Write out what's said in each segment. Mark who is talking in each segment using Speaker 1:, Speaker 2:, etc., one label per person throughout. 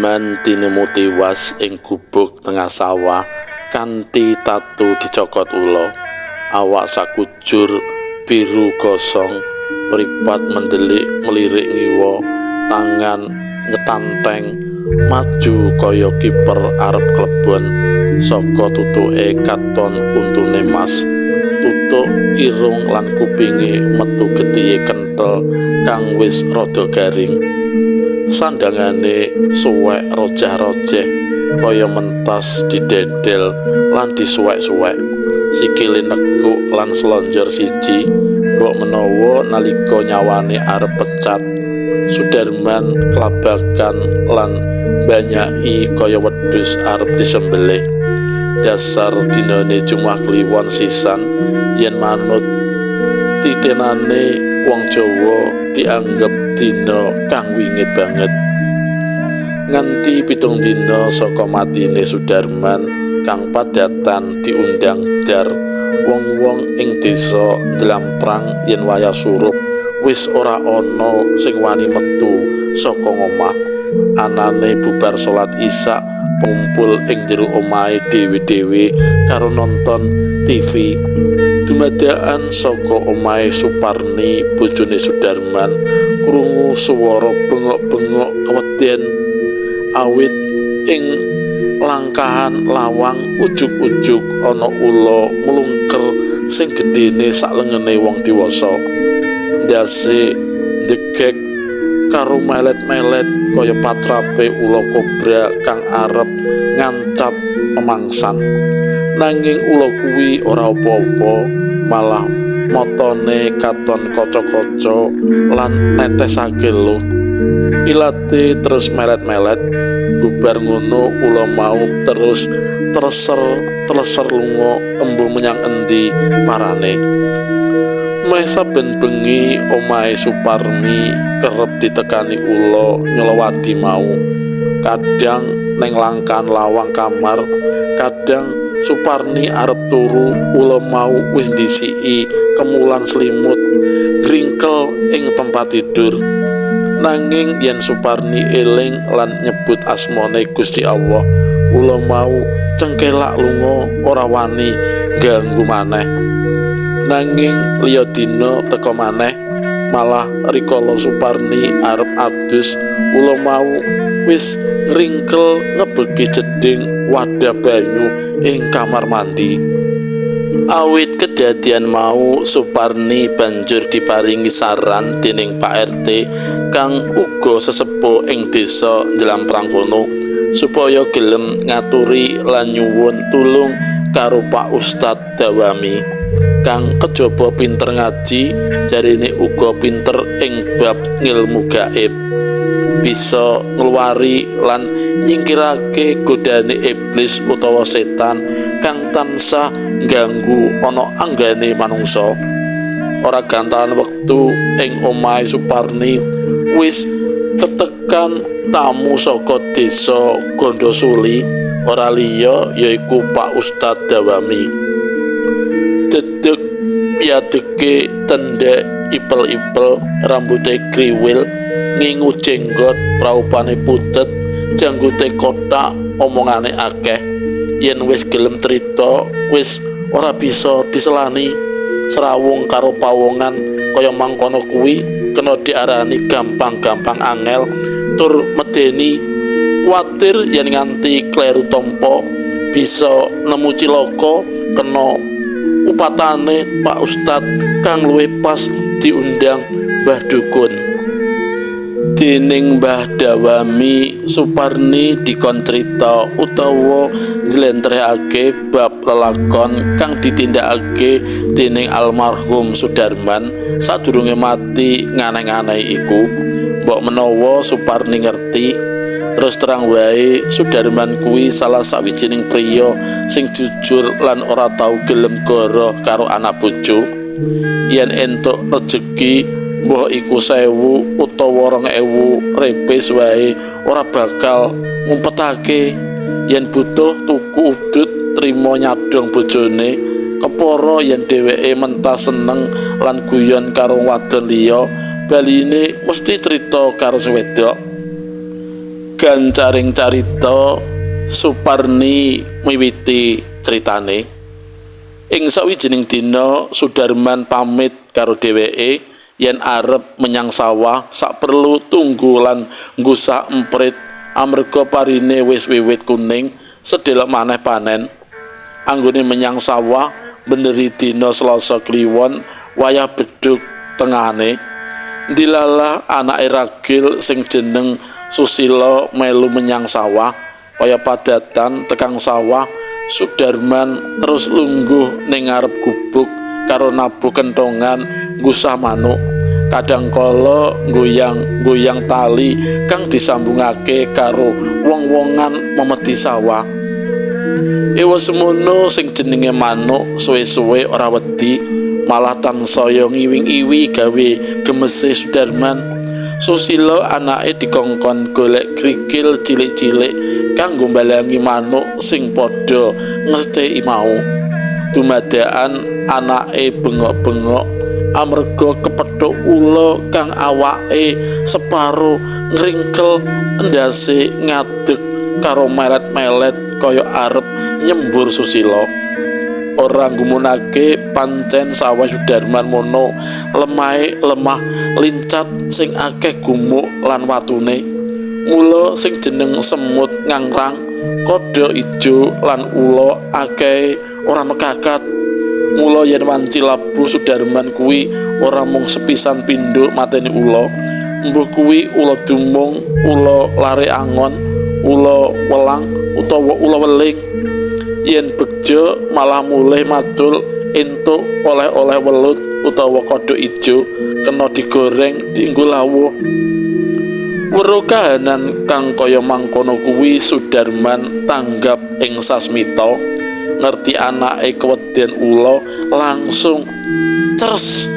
Speaker 1: Sudarman tinemu tiwas ing gubuk tengah sawah kanthi tatu dicokot ula. Awak sakujur biru gosong, mripat mendelik melirik ngiwa, tangan nyetanteng maju kaya kiper arep klebon. Saka tutuke katon untune mas, tutuk irung lan kupinge metu getihe kenthel kang wis rada garing. Sandangane suwek rojah-rojeh kaya mentas didedel lan disuwek-suwek. Sikile nekuk lan slonjor siji, mbok menawa nalika nyawane arep pecat. Sudarman klabakan lan banyaki kaya wedhus arep disembelih. Dasar dinane Jumuah Kliwon sisan yen manut titenane wong Jawa dianggep dina kang wingit banget. Nganti 7 dina saka matine Sudarman kang padatan diundang dar, wong-wong ing desa ndlamprang yen wayah surup wis ora ana sing wani metu saka ngomah. Anane bubar salat Isya ngumpul ing jero omahe dhewe-dhewe karo nonton TV. Dumadakan saka omahe Suparni bojone Sudarman krungu swara bengok-bengok keweden awit ing langkahan lawang ujug-ujug ana ula mlungker sing gedene saklengene wong dewasa. Ndase ndegek karo melet-melet kaya patrape ula kobra kang arep ngancap pemangsan. Nanging ula kuwi ora apa-apa, malah matane katon kaca-kaca lan netesake luh. Ilate terus melet-melet, bubar ngono ula mau terus treser-treser lunga embuh menyang endi parane. Meh saben bengi omahe Suparni kerep ditekani ula nyelowadi mau. Kadang neng langkan lawang kamar, kadang Suparni arep turu ula mau wis ndisiki kemulan selimut ngringkel ing tempat tidur. Nanging yen Suparni eling lan nyebut asmane Gusti Allah, ula mau cengkelak lunga ora wani ganggu maneh. Nanging liya dina teka maneh, malah rikala Suparni arep adus, ula mau wis ngringkel ngebeki jeding wadah banyu ing kamar mandi. Awit kedadian mau Suparni banjur diparingi saran dening Pak RT kang uga sesepuh ing desa Njlamprang kono supaya gelem ngaturi lan nyuwun tulung karo Pak Ustadz Dawami kang kejaba pinter ngaji, jarine uga pinter ing bab ngilmu gaib, bisa ngluwari lan nyingkirake godane iblis utawa setan kang tansah ngganggu ana anggane manungsa. Ora gantalan wektu ing omahe Suparni wis ketekan tamu saka desa Gondosuli, ora liya yaiku Pak Ustadz Dawami. Dedeg piadege tendhek ipel-ipel, rambute kriwil, ngingu jenggot, praupane putet, janggote kothak, omongane akeh. Yen wis gelem crita wis ora bisa diselani. Srawung karo pawongan kaya mangkono kuwi kena diarani gampang-gampang angel tur medeni. Kuwatir yen nganti kleru tampa bisa nemu cilaka kena upatane Pak Ustadz kang luwih pas diundang Mbah Dukun. Dening Mbah Dawami, Suparni dikon crita utawa njlentrehake bab lelakon kang ditindakake dening almarhum Sudarman sadurunge mati nganeh-aneh iku. Mbok menawa Suparni ngerti. Terus terang wae Sudarman kuwi salah sawijining priya sing jujur lan ora tau gelem goroh karo anak bojo. Yen entuk rejeki mbok iku 1000 utawa 2000 repes wae ora bakal ngumpetake. Yen butuh tuku udut trimo nyadong bojone, kepara yen dheweke mentas seneng lan guyon karo wadon liya, baline mesti crita karo sing wedok. Gancaring carita Suparni miwiti critane. Ing sawijining dina Sudarman pamit karo dheweke yen arep menyang sawah saperlu tunggu lan nggusah emprit amarga parine wis wiwit kuning sedelok maneh panen. Anggone menyang sawah beneri dina Selasa Kliwon wayah bedhug tengahane. Ndilalah anake ragil sing jeneng Susila melu menyang sawah. Kaya padatan tekang sawah, Sudarman terus lungguh ning ngarep gubuk karo nabuh kentongan nggusah manuk. Kadang kala goyang-goyang tali kang disambungake karo wong-wongan memedi sawah. Ewa semono sing jenenge manuk suwe-suwe ora wedi, malah tansaya ngiwing-iwi gawe gemese Sudarman. Susila anake dikongkon golek krikil cilik-cilik kanggo mbalangi manuk sing padha ngesteki mau. Dumadakan anake bengok-bengok amarga kepethuk ula kang awake separo ngringkel, endase ngadeg karo melet-melet kaya arep nyembur Susila. Ora nggumunake pancen sawah Sudarman mono lemahe lemah lincat sing akeh gumuk lan watune. Mula sing jeneng semut ngangrang, kodhok ijo lan ula akeh ora mekakat. Mula yen wanci labuh Sudarman kuwi ora mung sepisan pindho mateni ula. Mbuh kuwi ula dumung, ula lare angon, ula welang utawa ula weling. Yen begja malah mulih madul entuk oleh-oleh welut utawa kodhok ijo kena digoreng dienggo lawuh. Weruh kahanan kang kaya mangkono kuwi Sudarman tanggap ing sasmita. Ngerti anake keweden ula langsung cers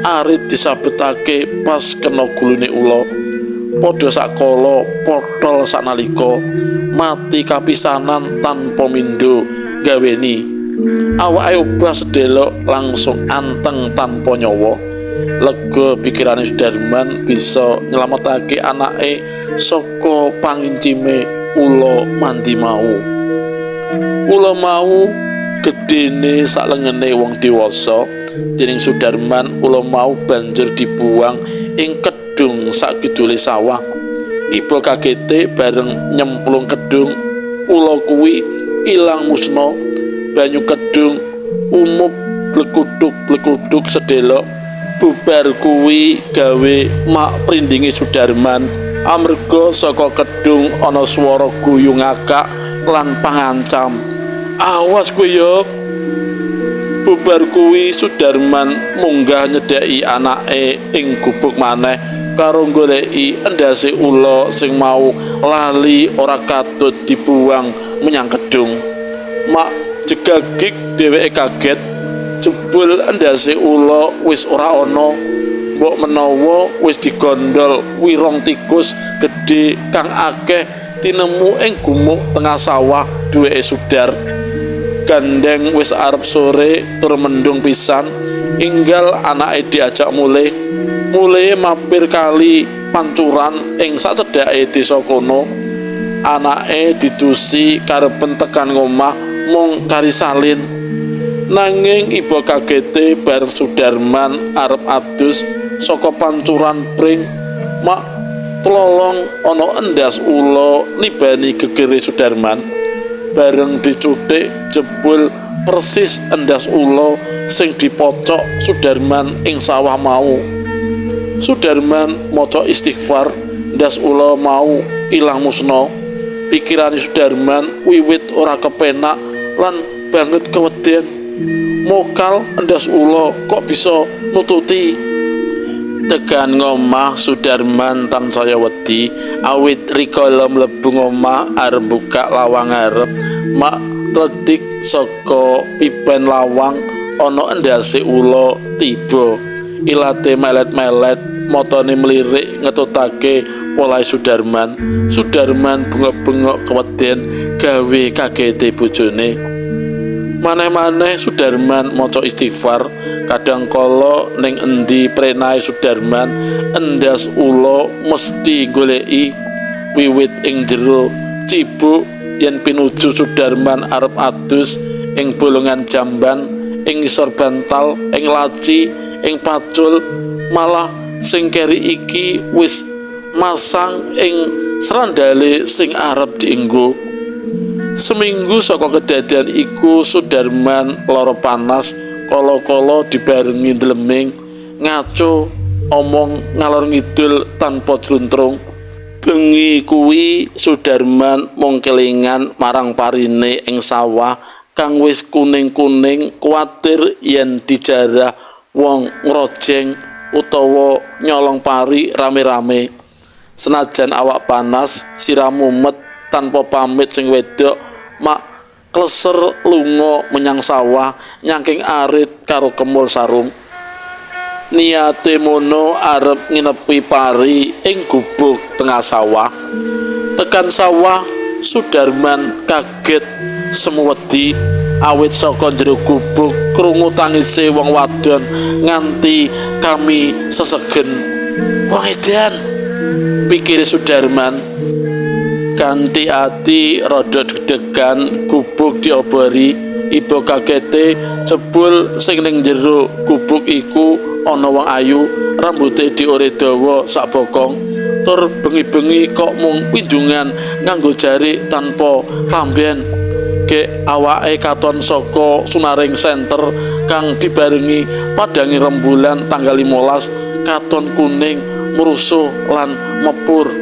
Speaker 1: arit disabetake pas kena gulune ula. Padha sakala potol sanalika mati kapisanan tanpa mindho gaweni. Awake obah sedelok langsung anteng tanpa nyawa. Lega pikirane Sudarman bisa nyelametake anake saka pangincime ula mandi mau. Ula mau gedene saklengene wong dewasa. Dening Sudarman ula mau banjur dibuang ing kedung sakidule sawah. Iba kagete bareng nyemplung kedung, ula kuwi ilang musna. Banyu kedung umup blekuduk-blekuduk sedelok. Bubar kuwi gawe mak prindinge Sudarman amarga saka kedung ana swara guyu ngakak lan pangancam. Awas kowe ya. Bubar kuwi Sudarman munggah nyedhaki anake ing gubuk maneh karo goleki endase ula sing mau lali ora katut dibuang menyang kedung. Mak jegagik dheweke kaget, jebul endase ula wis ora ana. Mbok menawa wis digondol wirong tikus gedhe kang akeh tinemu ing gumuk tengah sawah duweke Sudar. Gandeng wis arep sore tur mendung pisan, enggal anake diajak mulih. Mulih mampir kali pancuran ing sacedhake desa kono. Anake didusi karepen tekan ngomah mung kari salin. Nanging iba kagete bareng Sudarman arep adus saka pancuran pring, mak tlolong ana endas ula nibani gegere Sudarman. Bareng dicuthik jebul persis endas ula sing dipocok Sudarman ing sawah mau. Sudarman maca istighfar, endas ula mau ilang musna. Pikirane Sudarman wiwit ora kepenak lan banget keweden. Mokal endas ula kok bisa nututi. Tekan ngomah Sudarman tansaya wedi awit rikala mlebu ngomah arep buka lawang ngarep, mak tledik saka pipen lawang ana endase ula tiba. Ilate melet-melet, matane mlirik ngetutake polahe Sudarman. Sudarman bengok-bengok keweden gawe kagete bojone. Maneh-maneh Sudarman maca istighfar, kadang kala ning endi prenae Sudarman endas ula mesti goleki. Wiwit ing jero cibuk yen pinuju Sudarman arep adus ing bolongan jamban, ing ngisor bantal, ing laci, ing pacul, malah sing keri iki wis masang ing srandale sing arep dienggo. Seminggu saka kedadian iku Sudarman lara panas, kala-kala dibarengi ndleming, ngaco, omong ngalor ngidul tanpa jluntrung. Bengi kuwi Sudarman mung kelingan marang parine ing sawah kang wis kuning-kuning, kuwatir yen dijarah wong ngrojeng utawa nyolong pari rame-rame. Senajan awak panas, sirah mumet, tanpa pamit sing wedok mak kleser lunga menyang sawah nyangking arit karo kemul sarung. Niate mono arep nginepi pari ing gubuk tengah sawah. Tekan sawah Sudarman kaget semuwedi awit saka jero gubuk krungu tangise wong wadon nganti kami sesegen. Wong edan, pikir Sudarman. Kanthi ati rada deg-degan, gubuk diobori. Iba kagete jebul sing ning jero gubuk iku ana wong ayu, rambute diore dawa sak bokong, tur bengi-bengi kok mung pinjungan nganggo jarik tanpa klamben. Gek awake katon saka sunaring senter kang dibarengi padangi rembulan tanggal 15, katon kuning mrusuh lan mepur.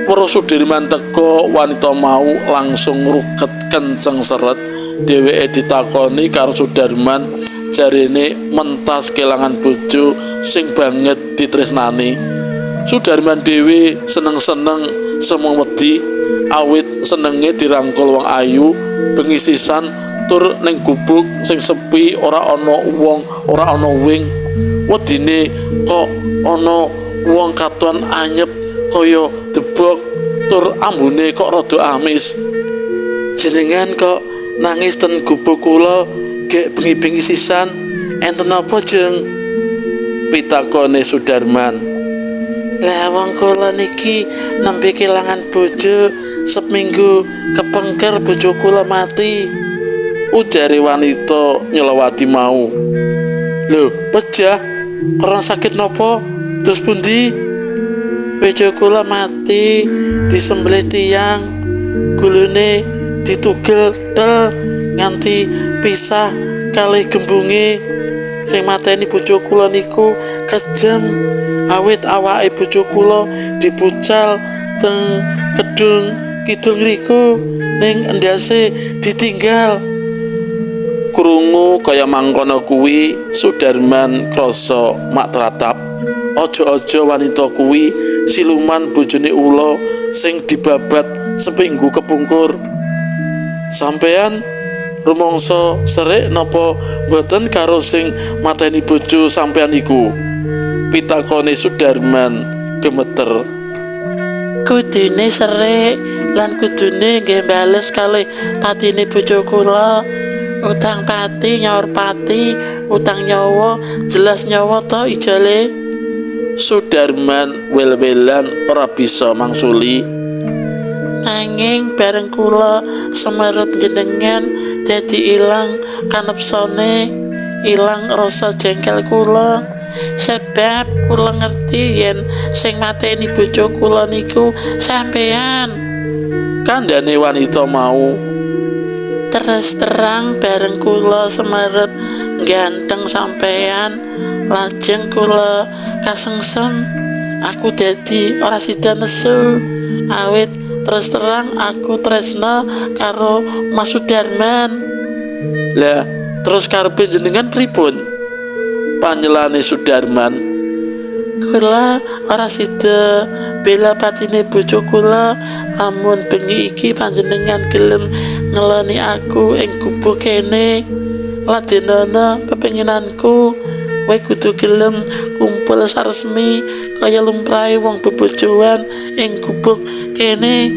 Speaker 1: Weruh Sudirman teka, wanita mau langsung ngruket kenceng seret. Dheweke ditakoni karo Sudarman, jarene mentas kelangan bojo sing banget ditresnani. Sudarman dhewe seneng-seneng semewedi awit senenge dirangkul wong ayu bengi sisan tur ning gubuk sing sepi, ora ana wong, ora ana wing. Wedine kok ana wong katon anyep kaya debok tur ambune kok rada amis. Jenengan kok nangis ten gubuk kula gek bengi-bengi sisan, enten apa jeng? Pitakone Sudarman. Lah wong kula niki nembe kelangan bojo seminggu kepengker bojo kula mati, ujare wanita nyelawati mau. Lho, pejah ora sakit napa? Terus pundi? Bojo kula mati disembelih tiyang, gulune ditugel tel nganti pisah kalih gembunge. Sing mateni bojo kula niku kejem, awit awake bojo kula dibucal teng kedung kidul ngriku, ning endase ditinggal. Krungu kaya mangkono kuwi Sudarman krasa mak tratap. Aja-aja wanita kuwi siluman bojone ula sing dibabat seminggu kepungkur. Sampean rumangsa serik napa mboten karo sing mateni bojo sampean iku? Pitakone Sudarman gemeter. Kudune serik lan kudune nggih bales kalih patine bojo kula. Utang pati nyaur pati, utang nyawa jelas nyawa to ijole. Sudarman wel-welan ora bisa mangsuli. Nanging bareng kula semerep jenengan dadi ilang kanepsone, ilang rasa jengkel kula. Sebab kula ngerti yen sing mateni bojo kula niku sampean. Kandhane wanita mau. Terus terang bareng kula semerep ganteng sampean, lajeng kula kasengsem. Aku dadi ora sida nesu. Awit terus terang aku tresna karo Mas Sudarman. Lah terus karepe jenengan pripun? Panyelane Sudarman. Kula ora sida bela patine bojo kula lamun bengi iki panjenengan gelem ngeloni aku ing gubuk kene. Ladenana pepenginanku, kowe kudu gelem kumpul saresmi kaya lumrahe wong bebojoan ing gubuk kene.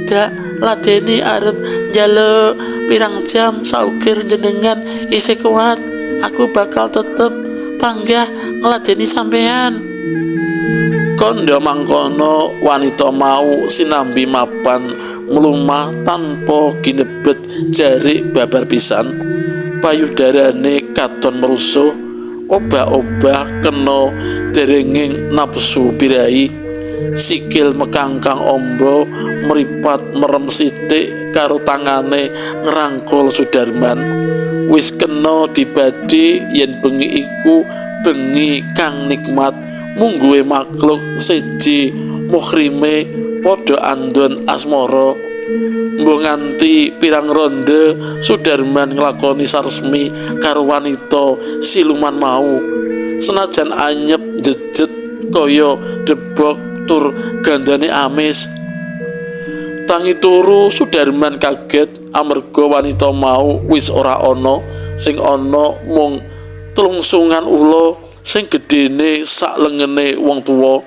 Speaker 1: Dak ladeni arep njaluk pirang jam saukir jenengan isih kuat, aku bakal tetep panggah ngladeni sampean. Kandha mangkono wanita mau sinambi mapan mlumah tanpa ginebet jarik babar pisan. Payudarane katon merusuh, obah-obah kena derenging nafsu birahi. Sikil mekangkang ombo, mripat merem sithik karo tangane ngrangkul Sudarman. Wis kena dibadhi yen bengi iku bengi kang nikmat, mungguhe makhluk seje muhrime padha andon asmara. Mbuh nganti pirang ronde Sudarman nglakoni saresmi karo wanita siluman mau. Senajan anyep jejet kaya debok tur gandane amis. Tangi turu Sudarman kaget amarga wanita mau wis ora ana, sing ana mung tlungsungan ula sing gedene sak lengene wong tuwa.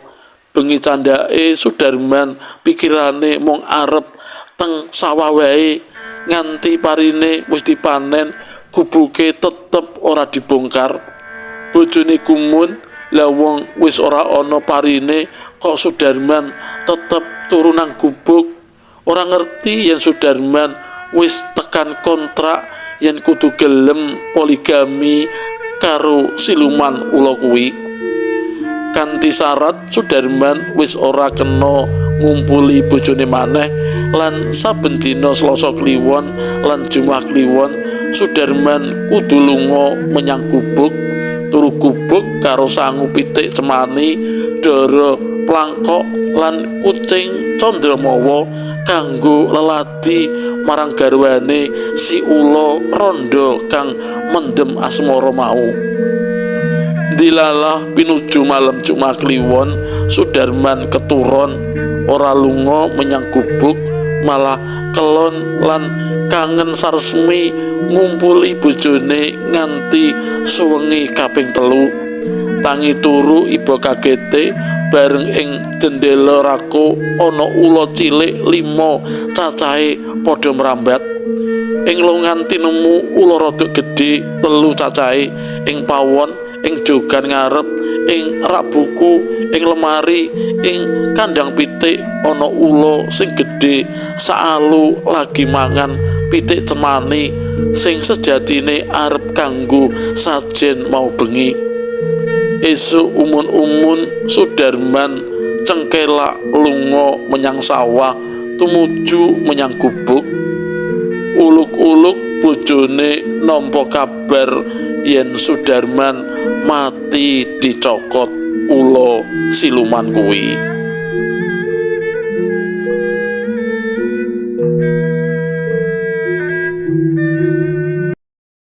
Speaker 1: Bengi candhake Sudarman pikirane mung arep teng sawah wae, nganti parine wis dipanen, gubuke tetep ora dibongkar. Bojone gumun, lah wong wis ora ana parine kok Sudarman tetep turu nang gubuk. Ora ngerti yen Sudarman wis tekan kontrak yen kudu gelem poligami karo siluman ula kuwi. Kanthi syarat Sudarman wis ora kena ngumpuli bojone maneh, lan saben dina Selasa Kliwon lan Jumat Kliwon Sudarman kudu lunga menyang gubuk, turu gubuk karo sangu pitik cemani, dara plangkok lan kucing candramawa kanggo leladi marang garwane si ula rondo kang mendem asmara mau. Dilalah pinuju malam Jumat Kliwon, Sudarman keturon ora lunga menyang gubuk, malah kelon lan kangen saresmi ngumpuli bojone nganti suwengi kaping 3. Tangi turu iba kagete bareng ing jendela rako ana ula cilik 5 cacahe padha mrambat. Ing longan tinemu ula rada gedhe 3 cacahe, ing pawon, ing jogan ngarep, ing rak buku, ing lemari, ing kandang pitik ana ula sing gedhe saalu lagi mangan pitik cemani sing sejatine arep kanggo sajen mau bengi. Esuk umun-umun Sudarman cengkelak lunga menyang sawah tumuju menyang gubuk. Uluk-uluk bojone nampa kabar yen Sudarman mati dicokot ula siluman kuwi.